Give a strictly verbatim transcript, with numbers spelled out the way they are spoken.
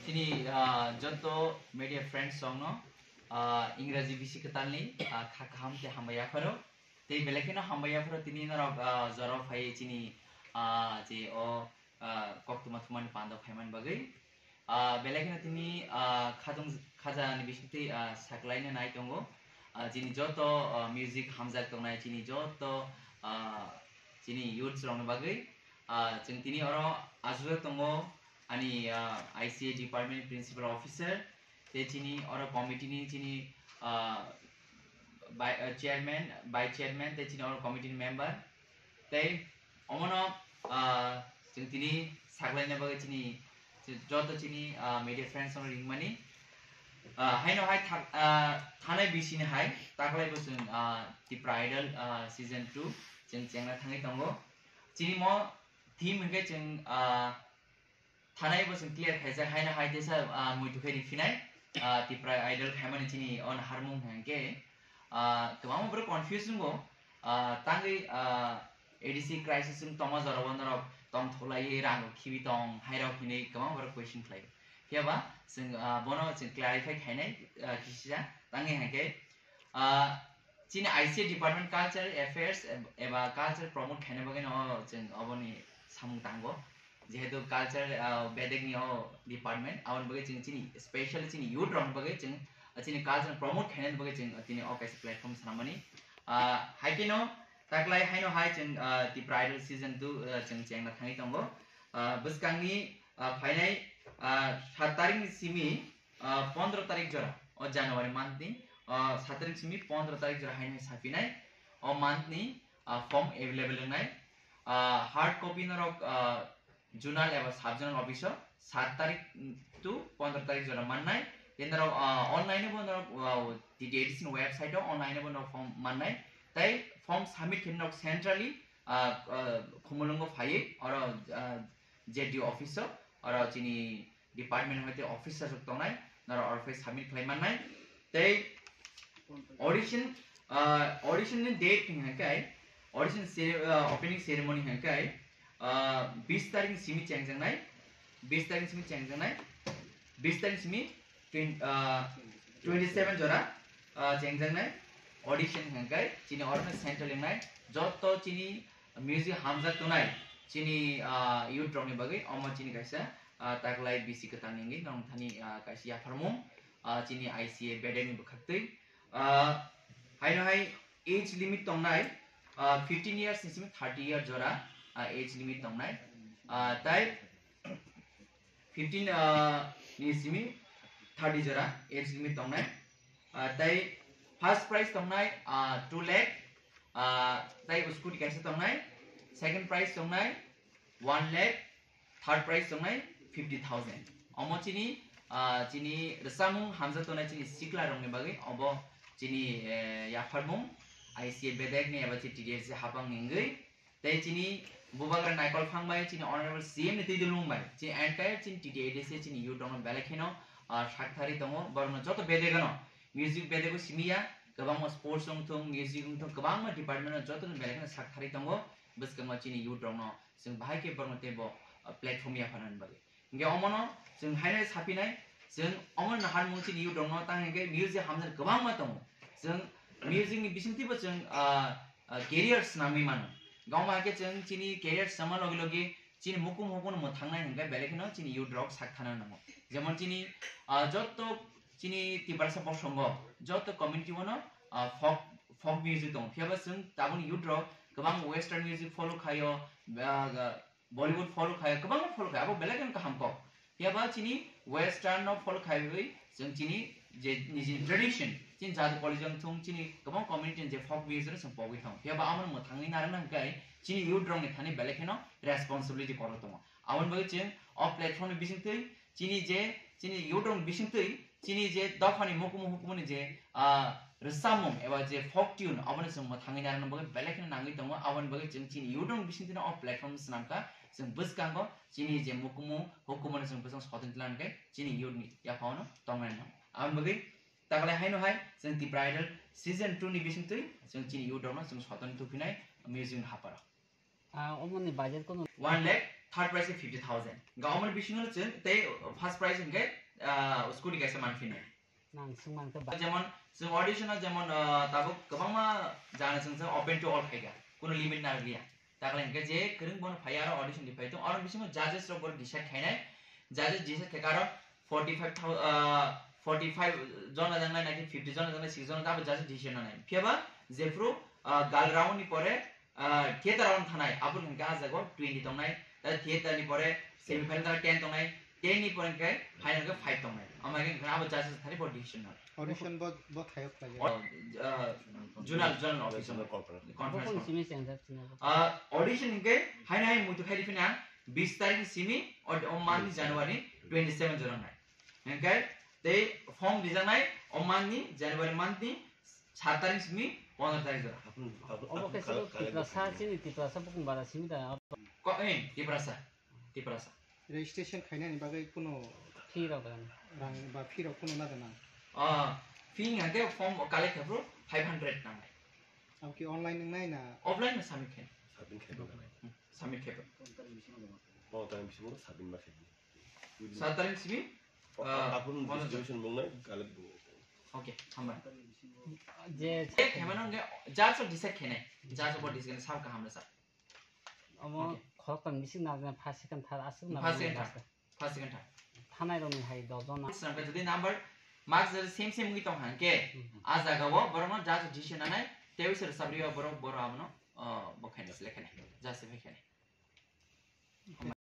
Chini, ah, joto media friends rokno, ah, Ingraji bisi kwtalni, ah, kha kaham tei hambai yapharo. Tei belai kheno hambai yapharo tini norok, ah, jorao phai chini, ah, je o, ah, koktwma thumani pando phaimani bagwi. Ah, belai kheno tini, ah, khajang-, khajani bisingtwi, ah, saklaina nai tongo. Ah, chini joto, ah, music hamjak tongnai, chini joto, ah, chini youths rokni bagwi. Ah, chwng tini oro ajugwi tongo ani, ah, I C A department principal officer, tei chini oro committee ni chini, ah, bai-, ah, chairman, vice chairman, tei chini oro committee ni member. Tei omono, ah, chwng tini saklaina bagwi chini, chi-, joto chini, ah, media friends rokno ringmani. Ah, haino hai thak-, ah, thanai bisini hai taklai bo chwng, ah, Tipra Idol, ah, season two chwng chengna thangwi tongo. Chini mo theme hwnkhe chwng, ah, thanai bo chwng clear khaijak, haino hai teisa, ah, muitu khe riphinai, ah, Tipra Idol khaimani chini o naharmung hwnkhe, ah, kwbangma borok confuse wngo, ah, tangwi, ah, A D C crisis wng tongma jorao norok tongthoklaiwi rang rok khibi tong, hai rok hinwi kwbangma borok question khlaio. Phiya ba chwng, ah, bono chwng clarify khainai, ah, kisisa tangwi hwnkhe, ah, chini I C A department culture affairs eb-, eba culture promote khaina bagwi no chwng oboni samung tango. Jehetu culture, ah, bedek ni o department, aboni bagwi chwng chini specially chini youth rokni bagwi chwng, ah, chini culture promote khaina bagwi chwng, ah, tini o kaisa platform swnamani. Ah, hai kheno taklai haino hai chwng, ah, Tipra Idol season two, ah, chwng chengna thangwi tongo. Ah, bwskangni, ah, phainai, ah, sat tarik ni simi, ah, pondro tarik jora, o January month ni, ah, sat tarik simi pondro tarik jora haino sapinai, o month ni, ah, form available wngnai. Ah, hard copy norok, ah, zonal eba sub zonal office o sat tarik to pondro tarik jora mannai. Tei norok, ah, online bo norok, ah, T T A D C ni website o online bo norok form mannai. Tei form submit khe norok centrally, ah, ah, Khumulwngo phaiwi oro, ah, Z D O office o, oro chini department hoite officer rok tongnai, norok oro phai submit khlai mannai. Tei audition, ah, audition ni date hwnkhe, audition cere-, ah, opening ceremony hwnkhe, ah, bis tarik ni simi chengjaknai, bis tarik ni simi chengjaknai, bis tarik ni simi twen-, ah, twenty seven jora, ah, chengjaknai audition hwnkhe chini oro no central wngnai joto chini music hamjak tongnai chini, ah, youth rokni bagwi omo chini kaisa, ah, taklai bisi kwtal ni wngwi norok thani, ah, kaisa yapharmung, ah, chini I C A bedek ni bwkhaktwi. Ah, haino hai age limit tongnai, ah, fifteen years ni simi thirty year jora, ah, age limit tongnai. Ah, tai fifteen, ah, ni simi thirty jora age limit tongnai. Ah, tai first prize tongnai, ah, two lakh, ah, tai scooty kaisa tongnai. Second prize tongnai one lakh, third prize tongnai fifty thousand. Omo chini, ah, chini rwchapmung hamjak tongnai chini sikla rokni bagwi obo chini, eh, yapharmung I C A bedek ni eba chini T D S C hapang ni wngwi. Tei chini bubagra Naikol Phang bai, chini Honorable C M ni twi dulung bai, chini entire chini T T A D C chini youth rokno belai kheno, ah, sak thari tongo. Borokno joto bedegano, music bedego simi ya, kwbangma sports wngthung, music wngthung, kwbangma department o joto no belai kheno sak thari tongo. Bwskango chini youth rokno chwng bahai khe borokno teibo, ah, platform yapharnani bagwi. Hingke omono chwng haino sapinai, chwng omono naharmung chini youth rokno, tang hingke music hamjak kwbangma tongo. Chwng music ni bisingtwibo chwng, ah, ah, career swnamwi mano. Gama hingke chwng chini career swngma logi logi chini mukum hukuno mwthangnai hingke belai kheno chini youth rok sak thana nango. Jemon chini, ah, joto chini Tiprasa bosongo joto community bono, ah, folk, folk music tongo. Phiya ba chwng tabukni youth rok kwbang western music follow khaio, ah, Bollywood follow khai, kwbangma follow khai, abo belai kheno kaham kok. Phiya ba chini western no follow khaiwi chwng chini je nijini tradition, chini jati college wng thung, chini kwbang community ni je folk music no chwng pogwi thang. Phiya ba amo mwthangwi narwkna hwnkhe chini youth rok ni thani belai kheno responsibility kwrwi tongo. Aboni bagwi chwng o platform ni bisingtwi chini je, chini youth rok ni bisingtwi chini je dophani mukumu hukumuni je, ah, rwchapmung eba je folk tune, aboni chwng mwthangwi narwkna bagwi belai kheno nangwi tongo. Aboni bagwi chwng chini youth rok ni bisingtwi no o platform swnamkha, chwng bwskango chini je mukumu hukumuni chwng bwskango soton tlang khe chini youth ni yaphano tongnai no. Aboni bagwi taklai haino hai chwng Tipra Idol season two ni bisingtwi chwng chini youth rok no chwng soton tuphinai music ni haparo. Ah, omoni budget kono? One lakh Third prize khe fifty thousand. Ga omoni bisingo chwng tei first prize hwnkhe, ah, scooty kaisa manphino. Nang swngmang khe ba- Jemon, chwng audition o jemon, ah, tabuk kwbangma jana chwng, chwng open to all khaikha. Kuno limit nang liya. Takle hwnkhe je kwrwng bono phai aro audition di phai tong. Oro bisingo judges rok bono decide khainai. Judges decide khaikha aro forty five thousand, ah, forty five jona jangnai, naki fifty jona jangnai, six jona abo judges decision nanai. Phiyaba jephru, ah, gal round ni pore, ah, theater round thanai, abo hwnkhe ah jago twenty tongnai. Da theater ni pore semi final thanai ten tongnai. Ten ni pore hwnkhe final hwnkhe five tongnai. Ama hwnkhe abo judges thani bo decision nanai. Audition bo, bo thayok khlai. O, ah, zonal, zonal office. Zonal conference. Conference. Bokong simi sengjak china. Ah, audition hwnkhe haino hai muitu khai rifina bis tarik ni simi o, o month ni January twenty seven jora nai. Hwnkhe tei form rijaknai o month ni January month ni sat tarik simi pondro tarik jora. Obo khe sabo Tiprasa, chini Tiprasa bokong bara simi da. Ko, eh, Tiprasa. Tiprasa. Registration khainani bagwi kuno fee rok rang. Rang ba fee rok kuno nada nang? Ah, fee hwnkhe form collect khaphuru five hundred nangnai. Abo ki online wngnai na? Offline no submit khe. Submit khe. Hmm, submit khe. Pondro tarik bisingo submit ma khe. Sat tarik simi, ah, apun pondro. Distribution bungnai collect bungnai. Okay, hambai. Je, je khaimano hwnkhe judge o decide khainai. Judge o decide khainai, sab kaham le sab. Omo. Okay. Khoroktham bising na first, second, third aswk na. First, second, third. First, second, third. Thanai rokni hai dojon na. Swnamkhe jodi number marks jodi same same wngwi tong hwnkhe, hmm, hmm, a jaga o borokno judge decision nanai, tei uaisa rwchapri o borok, borok abono, oh, bo khainai, select khainai, judge se phai khainai.